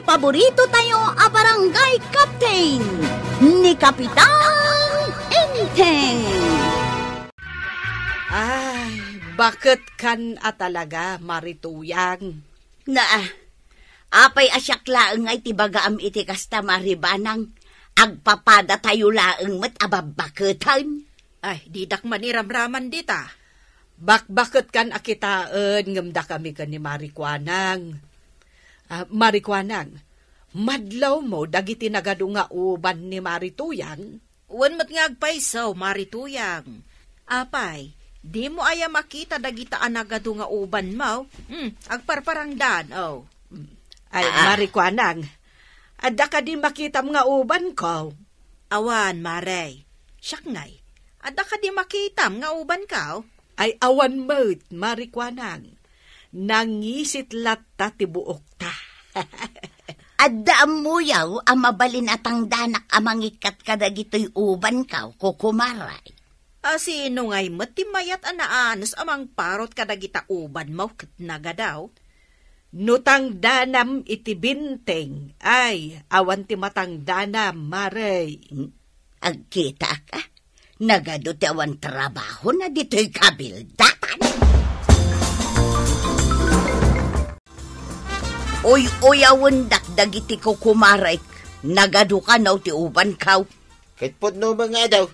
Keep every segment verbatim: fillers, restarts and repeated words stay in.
Paborito tayo a barangay captain, ni Kapitan Enteng. Ay, baket kan a talaga, Mari Tuyang. Na, apay a siak laeng nga iti bagaam iti kasta, Mari Banang? Agpapada tayo laeng met a babbaketan. Ay, didak man iramraman dita. Bakbaket kan a kitaen ngem dakami ken ni Mari Kuanang. Ah, Mari Kuanang, madlawmo dagiti nagadu nga uban ni Mari Tuyang? Wen met nga agpayso, Mari Tuyang. Apay, dimo aya makita dagita a nagadu nga ubanmo? Hmm, agparparangdan, oh. Ay, Ah. Mari Kuanang, adda kadi makitam nga ubanko? Awan, Mare. Siak ngay, adda kadi makitam nga ubanko? Ay, awan met, Mari Kuanang. Nangisit latta ti buokta. Adda ammoyo a mabalin a tangdanak a mangikkat kadagitoy ubanko, kukumaray. A sino ngay met ti mayat a naanos a mangparot kadagita ubanmo ket nagadu? No tangdanam iti binteng, ay, awan ti matangdanam, Mare. Hmm? Agkitaak, a? Nagadu ti awan trabahona ditoy kabildatan. Uy-uyawendak dagiti kukumarek, nagadu kano ti ubanko? Ket pudno met nga adu.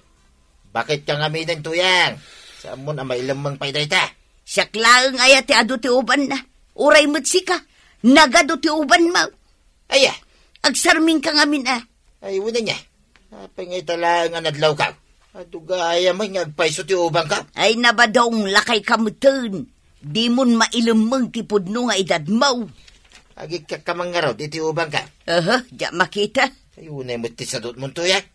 Baket ka ngamin, Tuyang? Saan mo na mailemmeng pay dayta? Siak laeng aya ti adu ti ubanna? Uray met sika, nagadu ti ubanmo. Aya? Agsarming ka ngamin, a? Ay, wen ania. Apay nga ita laeng a nadlawko? Adu gayam nga agpayso ti ubanko? Ay, nabadong, lakay ka metten. Dimon mailemmeng ti pudno nga edadmo. Agikkat ka man ngarud iti ubanko? Aha, diak makita. Ay, unay met ti sadutmon, Tuyang.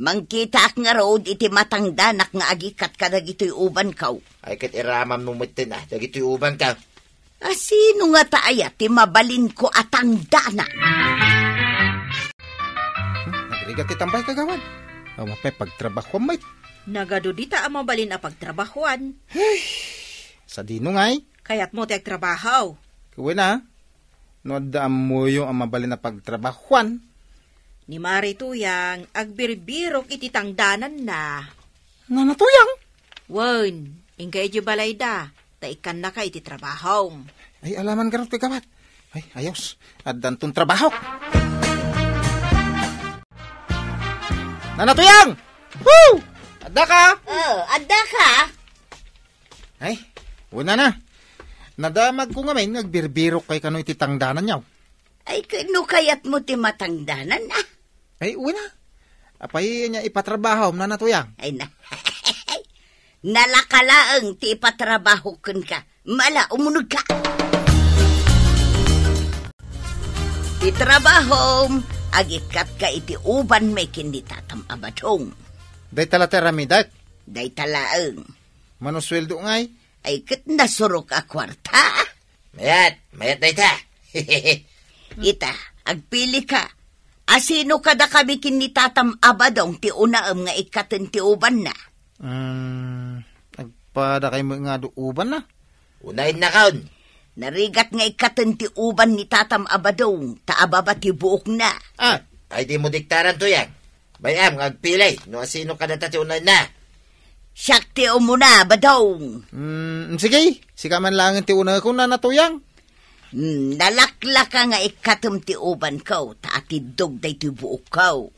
Mangkitaak ngarud iti matangdanak nga agikkat kadagitoy ubanko. Ay, ket iramammo metten, a, dagitoy ubanko. A sino ngata aya ti mabalinko a tangdanak? Hmm, nagrigat ti tambay, kagawad. Awan pay pagtrabahuan met. Nagadu dita a mabalin a pagtrabahuan. Hey, sadino ngay? Kayatmo ti agtrabaho? Wen a. No adda ammoyo a mabalin a pagtrabahuan. Ni Mari Tuyang, agbirbirok iti tangdananna. Nana Tuyang? Wen, inka idiay balayda, ta ikkannaka iti trabahom. Ay, alaman garud, kagawad. Ay, ayos. Addanton trabahok. Nana Tuyang! Woo! Adda ka? Oh, adda ka? Ay, wen a. Nadamagko ngamin nga agbirbirok kay kano iti tangdananyo. Ay, ket no kayatmo ti matangdanan, a? Ay, wen a. Apay ania ipatrabahom, Nana Tuyang? Ay, na. Nalaka laeng ti ipatrabahok kenka. Mala, umunegka. Ti trabahom, agikkatka iti uban mi ken ni tatam a badong. Dayta la ti aramidek? Dayta laeng. Mano sueldo ngay? Ay, ket nasurok a kuarta. Mayat, mayat dayta. Ita, agpili ka. A sino kadakami ken ni tatam a badong ti unaem nga ikkaten ti ubanna? Mm, agpada kay met nga adu ubanna? Unaennakon. Narigat nga ikkaten ti uban ni tatam a badong, ta ababa ti buokna. Ah, ay di mo diktaran, Tuyang. Bay-am nga agpili no asino kadata ti unaenna. Siak ti umuna, Badong. Mm, sige, sika man laengen ti unakon, Nana Tuyang. Mm, nalaklaka nga ikkatem ti ubanko, ta atiddog daytoy buokko.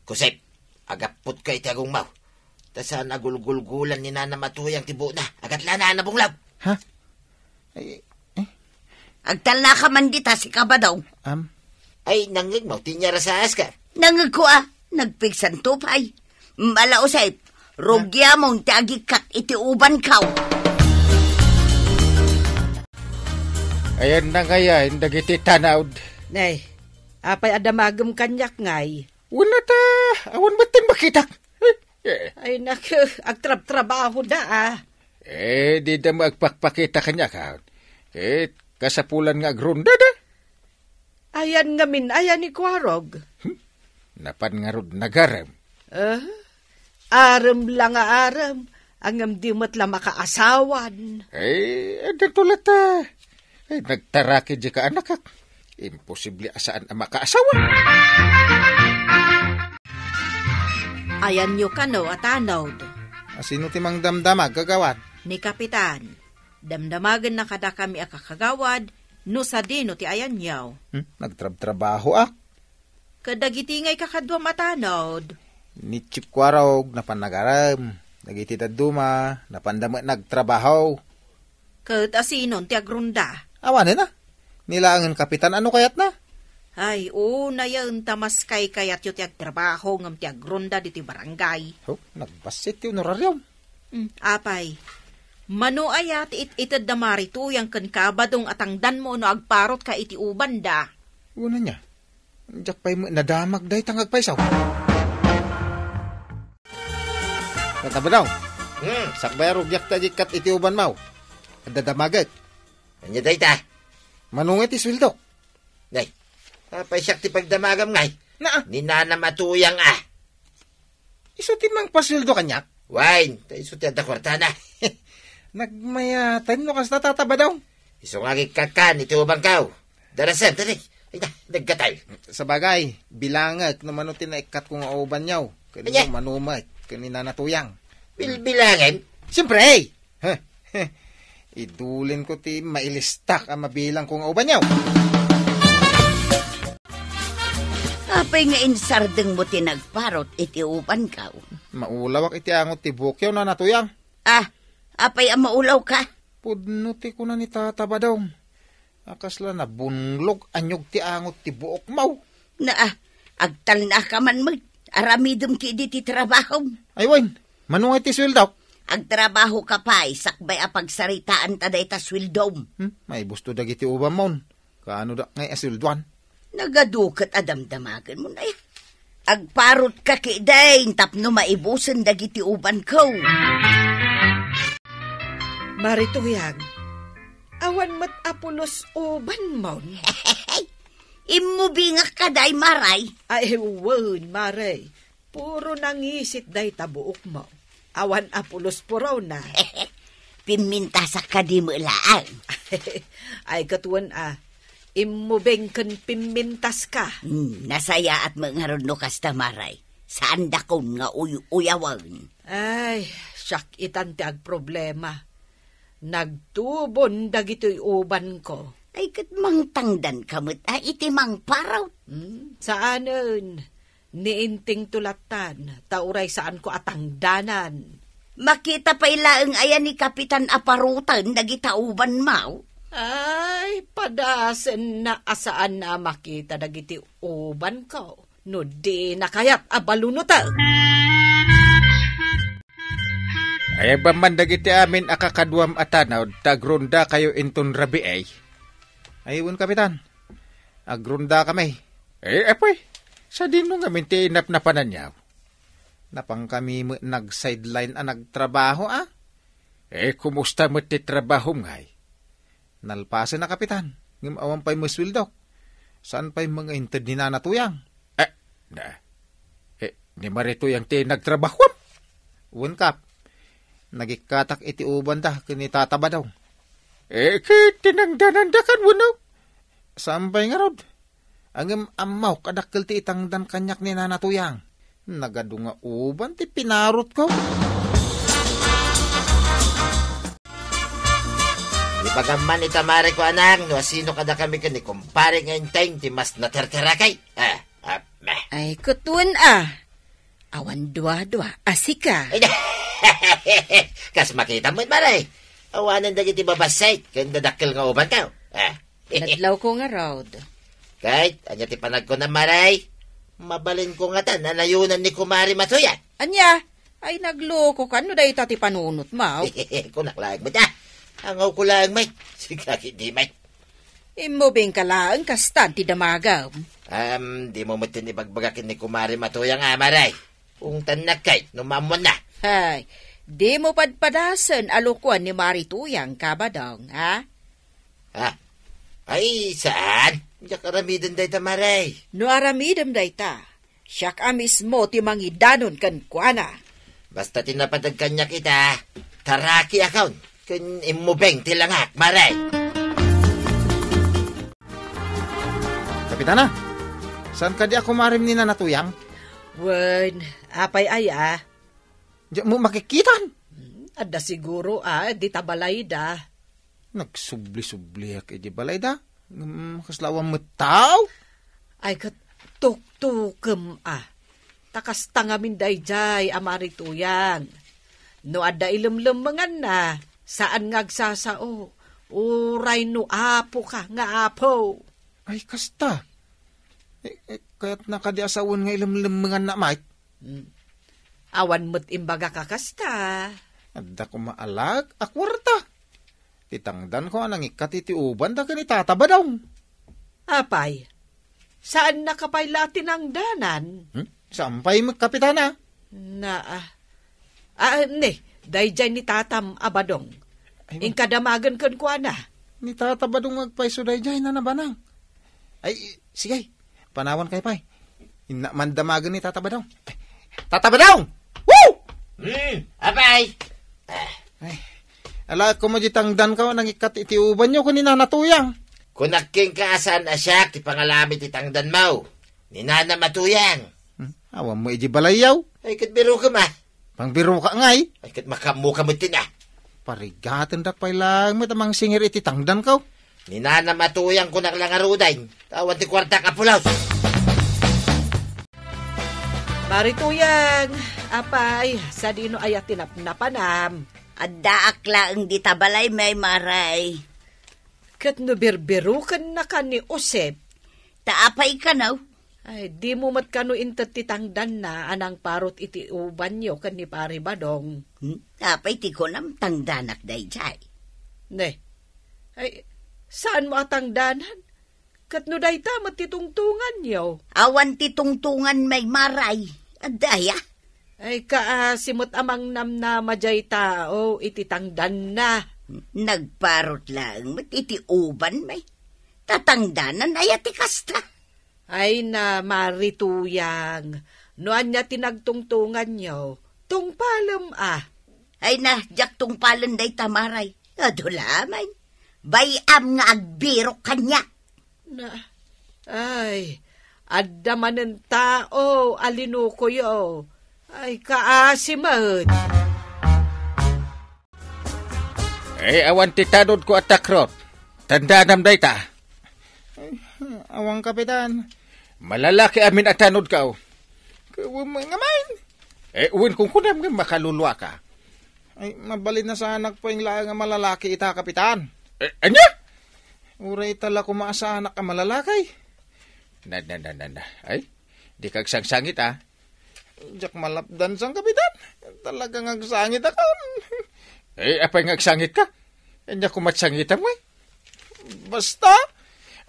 Kusep, agappotka iti agongmo. Ta saan a gulgulgulan ni Nanam a Tuyang ti buokna. Agatla na, Nabunglaw. Ha? Ay, eh? Agtalnaka man dita, sika, Badong. Am? Ay, nangngegmo ti inyarasaas ka. Nangngegko a, nagpigsanto pay. Mala, Usep, rugiamon ti agikkat iti ubanko. Ayan na ngayan dagiti tanawd. Nay, apay a damagem kaniak ngay? Wala ta, awan met ti makitak. Eh, eh. Ay, nak, agtrabtrabaho da, ah. Eh, di da mo agpakpakita kaniak, ha? Eh, kasapulan nga agronda da. Ayan ngamin, ayan ni Kuarog. Hmm? Napan ngarud nagarem. Eh, arem la nga arem, ngem di met la makaasawan. Eh, adda tulata. Eh, nagtaraki di ka, anakak. Imposible a saan a makaasawa. Ayanyo kano a tanod. A sino ti mangdamdamag, kagawad? Ni Kapitan. Damdamagenna kadakami a kakagawad no sadino ti ayanyo. Hmm? Nagtrabtrabaho, ah? Kadagiti ngay kakaduam a tanod. Ni Chief Kuarog, napan nagarem. Dagiti dadduma, napanda met nagtrabaho. Ket asinon ti agrunda? Awanen a. Nilaengen kapitan, ano kayatna? Ay, unayen ta mas kaykayatyo ti agtrabaho ngem ti agrunda ditoy barangay. Oh, nagbassit ti honorarium. Hmm, apay. Mano aya ti it-ited da Marituyang ken Kabadong a tangdanmo no agparotka iti ubanda? Una niya. Diak pay met nadamag dayta nga agpayso. Tata Badong. Hmm. Sakbay a rugiak ti agikkat iti ubanmo. Adda damagek. Ania dayta? Mano nga ti sueldok? Nay, apay siak ti pagdamagam ngay? Naa. Ni Nana Matuyang a. Isu ti mangpasueldo kaniak? Wen, ta isu ti adda kuartana. Nagmayaten no kasta, Tata Badong. Isu nga agikkakan iti ubanko. Darasen, tadi. Ay na, naggatay. Sabagay, bilangek no mano ti naikkatko nga ubanyo. Ken Anya? No mano met ken ni Nana Tuyang. Bilbilangen? Siyempre, eh! Heh, heh. Idulinko ti mailistak a mabilangko nga ubanyo. Apay nga insardengmo ti nagparot iti ubanko? Maulawak iti angot ti buokyo, Nana Tuyang. Ah, apay a maulawka? Pudno ti kuna ni Tata Badong. A kasla nabunglog a niog ti angot ti buokmo. Naa, agtalnaka man met. Aramidem ketdi ti trabahom. Ay wen, mano nga iti sueldok? Agtrabahoka pay, sakbay a pagsaritaanta dayta sueldom. Hmm, maibusto dagiti ubanmon. Kaano dak ngay a sueldoan? Nagadu ket a damdamagenmo, nay. Agparotka ketdin tapno maibusen dagiti ubanko. Marituyang, awan met a pulos ubanmon. Immubingak kadi, Maray. Ay, wen, Maray. Puro nangisit dayta buokmo. Awan a pulos purona. Pimmintasak kadi met laeng. Ay, ket wen a. Immubing ken pimmintaska. Hmm, nasayaat met ngarud no kasta, Maray. Saandakon nga uy-uyawen. Ay, siak itan ti agproblema. Nagtubon dagitoy ubanko. Ay, ket mangtangdanka met a iti mangparot. Hmm, saanen. Ni Inting tulatan, ta uray saanko a tangdanan. Makita pay laeng aya ni Kapitan a paroten dagita ubanmo? Ay, padasenna a saan a makita dagiti ubanko no dina kayat a balunotek. Ay, awan man dagiti amin a kakaduam a tanod, ta agrundakayo inton rabii. Ay, wen, Kapitan. Agrundakami. Eh, apay, sadino ngamin ti inapnapananyo? Napankami met nag-sideline a nagtrabaho, a? Eh, kumusta met ti trabahom ngay? Nalpasen a, Kapitan, ngem awan pay masueldok. Saan pay mangainted ni Nana Tuyang? Eh, na, eh, ni Marituyang ti nagtrabahoam? Wen, Kap. Nagikkatak iti ubanda ken ni Tata Badong. Eh, ket tinangdananda kan wenno? Saan pay ngarud? Ngem ammok a dakkel ti itangdan kaniak ni Nana Tuyang. Nagadu nga uban ti pinarotko. Ibagam man ita, Mare, ko anang, no asino kadakami ken ni kumpare nga Enteng ti mas naterterakay. Ah, ah, meh. Ay, kutuen a. Awan duadua a sika. Ay, kas makitam met, Mare. Awanen dagiti babassit ken dadakkel nga ubanko. Ah. Nadlawko ngarud. Ket, ania ti panagkunam, Mare? Mabalinko ngatan a nayonan ni Kumare Matuya. Ania? Ay, naglokokan no dayta ti panunotmo. Kunak laeng met, a. Angawko laeng met. Sika ketdi met. Immubingka laeng kastan ti damagam. Am, dimo metten ibagbaga ken ni Kumare Matuyang a, Mare. Ungtannak kay no maammoanna. Hay, dimo padpadasen a lokoan ni Marituyang, Kabadong, ha? Ha? Ay, saan? Diak aramiden dayta, Mare. No aramidem dayta, siak a mismo ti mangidanon kenkuana. Basta ti napadag kaniak ita, tarakiakon ken immubing ti langak, Mare. Kapitana, saan kadi a kumarim ni Nana Tuyang? Wen, apay aya? Diak met makikitan. Hmm, adda siguro, a, dita balayda. Nagsubli-subliak iti balayda. Ngem kasla awan met tao. Ay, ket tuktukem, a. Ta kasta ngamin daydiay a Mari Tuyang. No adda ilemlemmenganna, saan nga agsasao. Uray no apoka nga apo. Ay, kasta. Eh, eh, kayatna kadi a sawen nga ilemlemmenganna, Mike? Hmm. Awan met imbagak a kasta. Adda koma alag a kuarta. Ti tangdanko a nangikkat iti ubanda ken ni Tata Badong. Apay, saannaka pay la a tinangdanan? Hmm? Saan pay met, Kapitana? Na, ah. Ah, ne, daydiay ni Tatam a Badong. Ay, ma- Inka damagen kenkuana. Ni Tata Badong agpayso daydiay, Nana Banang. Ay, sige, panawankayo pay. Innak man damagen ni Tata Badong. Tata Badong! Woo! Hmm, apay? Ay, ala, koma di tangdanko a nangikkat iti ubanyo ken ni Nana Tuyang. Kunak kenka a saan a siak ti pangalami ti tangdanmo. Ni Nana Matuyang. Hmm, awan mo iti balayyo? Ay, ket birokem, a. Pangbirokak ngay? Ay, ket makaammoka met ti na. Parigatendak pay laeng met a mangsingir iti tangdanko. Ni Nana Matuyang kunak la ngaruden. Ta awan ti kuartak a pulos. Mari Tuyang, apay, sadino aya ti napnapanam? Addaak laeng dita balay, May Maray. Ket no birbirokennaka ni Josep? Ta apay kano? Ay, dimo met kano inted ti tangdanna a nangparot iti ubanyo ken ni Pari Badong? Hmm? Apay ti kunam, tangdanak daydiay? Ne. Ay, saanmo a tangdanan? Ket no dayta met ti tungtunganyo? Awan ti tungtungan, May Maray. Adda aya? Ay, kaasi met a mangnamnama diay tao iti tangdanna. Nagparot laeng met iti uban, May. Ta tangdanan aya ti kasta? Ay na, Mari Tuyang, no ania ti nagtungtunganyo, tungpalem a. Ay na, diak tungpalen dayta, Maray. Adu la, May. Bay-am nga agbirok kaniak. Na, ay, adda manen tao a linukoyo. Ay, kaasi met. Eh, awan ti tanodko a takrot. Tandanam dayta. Ay, awan, Kapitan. Malalaki amin a tanodko. Kawem nga man. Eh, wen kunkunam nga makaluluaka. Ay, mabalin a saanak pay laeng a malalaki ita, Kapitan. Eh, ania? Uray ita la koma a saanak a malalaki. Na, na, na, na, na. Ay, di ka agsangsangit, a. Diak malapdan san, Kapitan. Talaga nga agsangit akon. Eh, apay nga agsangitka? Ania koma ti sangitam, eh? Basta?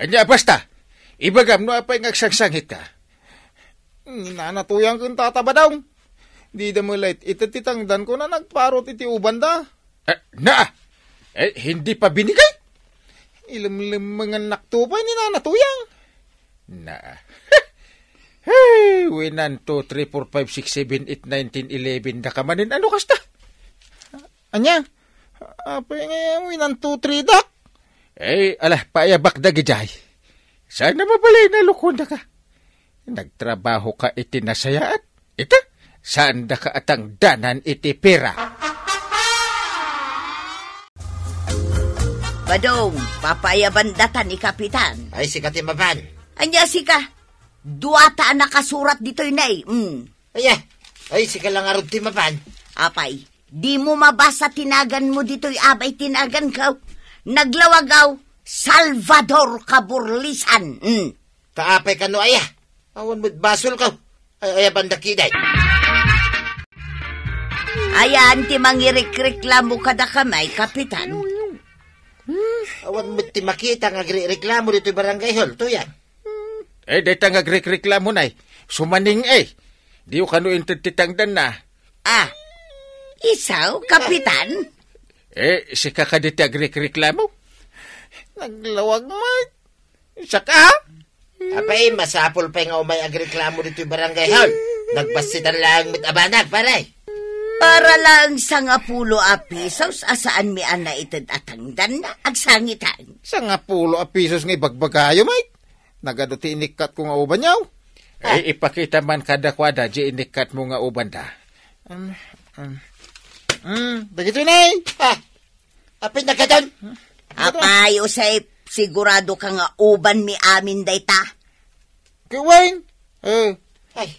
Ania, basta? Ibagam no apay nga agsangsangitka. Ni Nana Tuyang ken Tata Badong. Dida met la ited ti tangdanko a nangparot iti ubanda. Eh, na! Eh, hindi pa binigay? Ilemlemmengannakto pay ni Nana Tuyang. Na. Hey, winan, two, three, four, five, six, seven, eight, nine, ten, eleven, da ka manen, ano kasta? Ania? Apay nga winan two, three, dak? Eh, ala, paayabak dagidiay. Saan na mabalin a lukon da ka? Nagtrabaho ka iti nasayaat. Ita, saan da ka atangdanan iti pera? Badong, papaayaban data ni Kapitan. Ay, sika ti mapan. Ania sika? Duata a nakasurat ditoy, Nay. Mm. Aya, ay, sika la ngarud ti mapan. Apay, dimo mabasa ti naganmo ditoy, abay, ti naganko? Naglawagaw, Salvador Kaburlisan. Mm. Ta apay kano aya? Awan met basolko. Ay, aya banda kiday. Ayan ti mangirikreklamo kadakami, Kapitan. Awan met ti makita nga agrireklamo ditoy barangay hall, Tuyang. Eh, dayta nga agrekreklamo, Nay. Sumaning, eh. Diyo kano inted ti tangdanna. Ah, isaw, Kapitan? Eh, sika kadi ti agrekreklamo? Naglawag met. Saka? Apay, masapul pay nga umay agreklamo ditoy barangay hall. Nagbassitan laeng met a banag, pare. Para laeng sangapulo a pisos a saanmi a naited a tangdanna, agsangitan. Sangapulo a pisos nga ibagbagayo, Mike? Nagadu ti inikkatko nga ubanyo. Ay, ipakita man kadakuada di inikkatmo nga ubanda. Um, um, um, dagitoy, nay. Ah, apay nagkadon? Apay, Josep, sigurado ka nga uban mi amin dayta? Kiwin. Eh. Ay.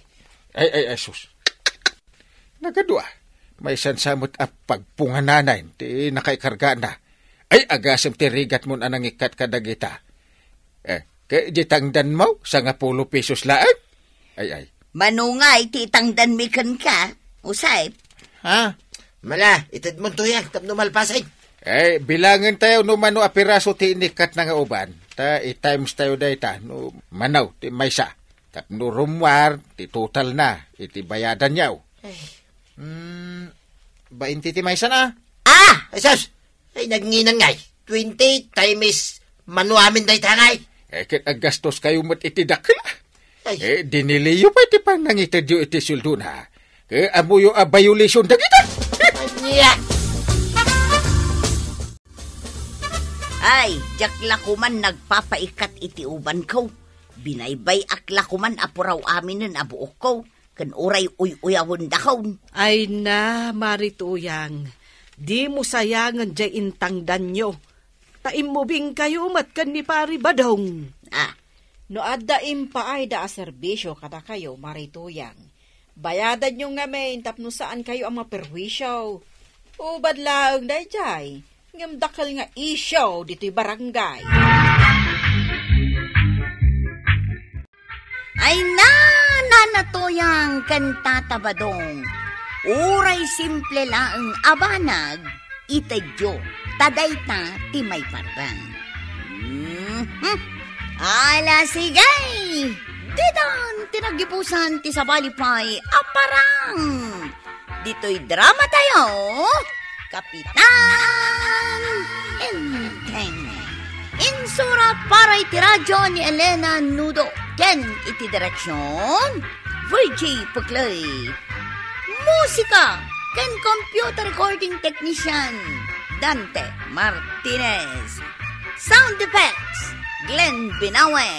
Ay, ay, ay, sus. Nagadu, ah. Maysa sa met a pagpungananay ti nakaikargana. Ay, agasem ti rigatmon a nangikkat kadagita. Eh, ket di tangdanmo, sangapulo pesos laeng? Ay, ay. Mano ngay ti itangdanmi kenka, Josep? Ha? Mala, itedmon, Tuyang, tapno malpasen. Eh, bilangentayo no mano a piraso ti inikkatna nga uban. Ta i-times tayo dayta, no mano ti maysa. Tapno rummuar ti totalna iti bayadanyo. Ay. Hmm, bainte ti maysa na. Ah! Ay, sus! Ay, nagnginang ngay. Twenty times mano amin dayta ngay. Eh, ket aggastoskayo met iti dakkel. Ay. Eh, diniliyo pay ti pannangitedyo iti sueldona. Ket ammoyo a violation dagita. Ania? Ay, diak la koman nagpapaikkat iti ubanko. Binaybay-ak la koman a puraw aminen a buokko, ken uray uy-uyawendakon. Ay na, Mari Tuyang, dimo sayangen diay intangdanyo. Ta immubingkayo met ken ni Pari Badong. Ah. No adda impaayda a serbisio kadakayo, Mari Tuyang, bayadanyo ngamin tapno saankayo a maperwisio. Ubad laeng daydiay, ngem dakkel nga isyu ditoy barangay. Ay na, Nana Tuyang ken Tata Badong, uray simple laeng a banag, itedyo, ta dayta ti maiparang. Mhm. Ala, sige! Ditan ti nagibusan ti sabali pay a parang. Ditoy drama tayo, Kapitan Enteng. Insurat para iti radyo ni Elena Nudo ken iti direksyon, Virgie Puclay. Musika ken computer recording technician, Dante Martinez. Sound effects, Glenn Binawe.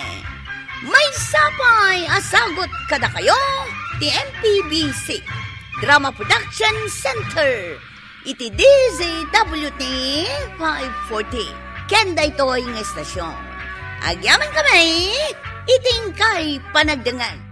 Maysa pay a sagut kadakayo ti M P B C Drama Production Center iti D Z W T five forty. Ken daytoy nga estasyon, agyamankami iti inkay panagdengngeg.